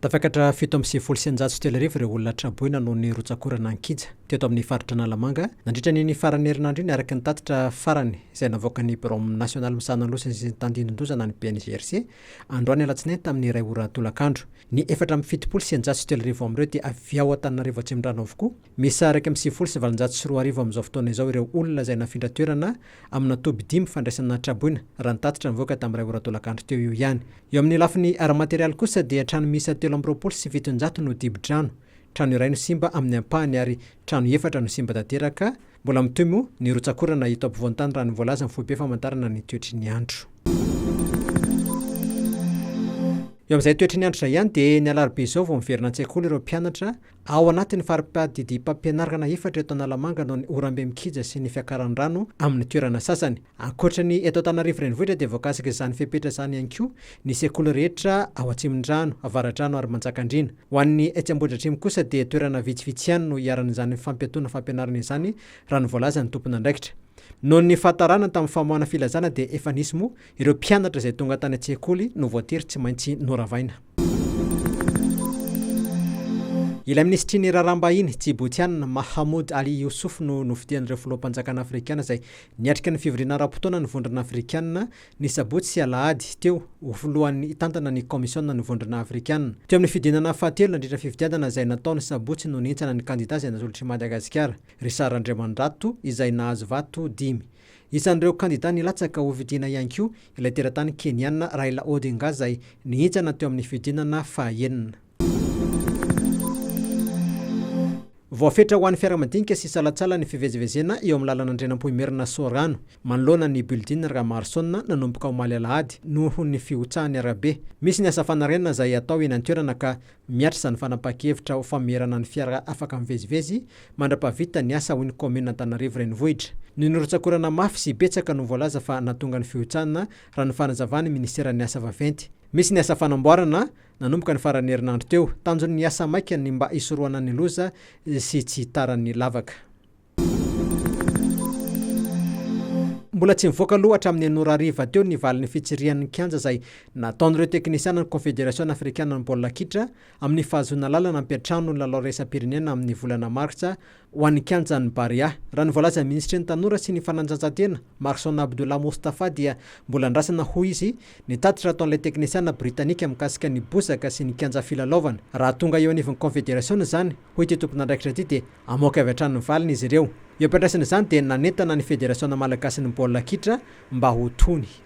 Tafakatra 3197 ireo olona traboina noho ny rotsak'orana ankija teto amin'ny faritra Analamanga nandritra an'iny faran'ny herinandro iny araka ny tatitra farany izay navoakan'ny Birao nasionaly misahana ny loza sy ny tandindon-doza na ny BNGRC androany alatsinainy tamin'ny iray ora tolakandro. Ny 3674 amin'ireo dia avy ao Antananarivo Atsimondrano avokoa. Miisa 2891 amin'izao fotoana izao ireo olona izay nafindra toerana amina toby dimy fandraisana traboina, raha ny tatitra nivoaka tamin'ny iray ora tolakandro teo io ihany. Eo amin'ny lafiny ara-materialy kosa dia trano miisa 723 no dibo-drano, trano iray no simba amin'ny ampahany ary trano efatra no simba tanteraka. Mbola mitohy moa ny rotsak'orana eto ampovoan-tany raha ny voalazan'ny foibe famantarana ny toetry ny andro. Eo amin'izay toetry ny andro izay ihany dia ny alarobia izao vao miverina an-tsekoly ireo mpianatra Ao anatin'ny fari-padidiam-pampianarana efatra eto Analamanga noho ny oram-be mikija sy ny fiakaran'ny rano amin'ny toerana sasany. Ankoatra ny eto Antananarivo Renivohitra dia voakasika izany fepetra izany ihany koa ny sekoly rehetra ao Atsimondrano, Avaradrano ary Manjakandriana. Ho an'ny etsy Ambohidratrimo kosa dia toerana vitsivitsy ihany no iharan'izany fampiatoana fampianarana izany raha ny voalazan'ny tompon'andraikitra. Noho ny fahatarana tamin'ny famoahana filazana dia efa nisy moa Ireo mpianatra izay tonga tany an-tsekoly no voatery tsy maintsy noravaina. Ilay minisitry ny Raharaham-bahiny Djiboutiana, Mahamoud Ali Youssouf no nofidian'ireo filoham-panjakana afrikana izay niatrika ny fivoriana ara-potoana ny Vondrona Afrikana ny sabotsy sy alahady teo ho filohan'ny hitantana ny kaomisiona ny Vondrona Afrikana. Teo amin'ny fidinana fahatelo nandritra fifidianana izay natao ny sabotsy no nihintsana ny kandida izay natolotr'i Madagasikara, Richard Randriamandrato izay nahazo vato dimy. Isan'ireo kandida nilatsaka hofidiana ihany koa ilay teratany Keniana Raila Odinga izay nihintsana teo amin'ny fihodinana fahaenina. Voafetra ho an'ny fiara madinika sy salantsalany ny fivezivezena eo amin'ny lalana Andrianampoinimerina Soarano, manoloana ny Building Ramaroson nanomboka omaly alahady noho ny fihotsahan'ny arabe. Misy ny asa fanarenana izay atao eny an-toerana ka Mihatra izany fanapahan-kevitra ho famerana ny fiara afaka mivezivezy mandra-pahavita ny asa hoy ny kaominina Antananarivo Renivohitra. Ny nirotsak'orana mafy sy betsaka no voalaza fa nahatonga ny fihotsahana raha ny fanazavan'ny minisiteran'ny asa vaventy. Misy ny asa fanamboarana nanomboka ny faran'ny herinandro teo. Tanjon'ny asa maika ny mba hisorohana ny loza sy tsy hitaran'ny lavaka. Mbola tsy nivoaka aloha hatramin'ny enina ora hariva teo ny valin'ny fitsirihan'ny kianja izay nataon'ireo teknisianan'ny Konfederasiona afrikanan'ny baolina kitra amin'ny fahazoana lalana hampiantrano ny lalao iraisam-pirenena amin'ny volana martsa ho an'ny kianjan'ny Barea. Raha ny voalazan'ny minisitry ny Tanora sy ny Fanatanjahantena, Marson Abdullah Moustapha dia mbola andrasana hoy izy ny tatitra ataon'ilay teknisiana britanika mikasika ny bozaka sy ny kianja filalaovana. Raha tonga eo anivon'ny Konfederasiona izany hoy ity tompon'andraikitra ity dia Hamoaka avy hatrany ny valiny izy ireo. Eo am-piandraisana izany dia nanentana ny Federasiona malagasin'ny baolina kitra mba ho tony.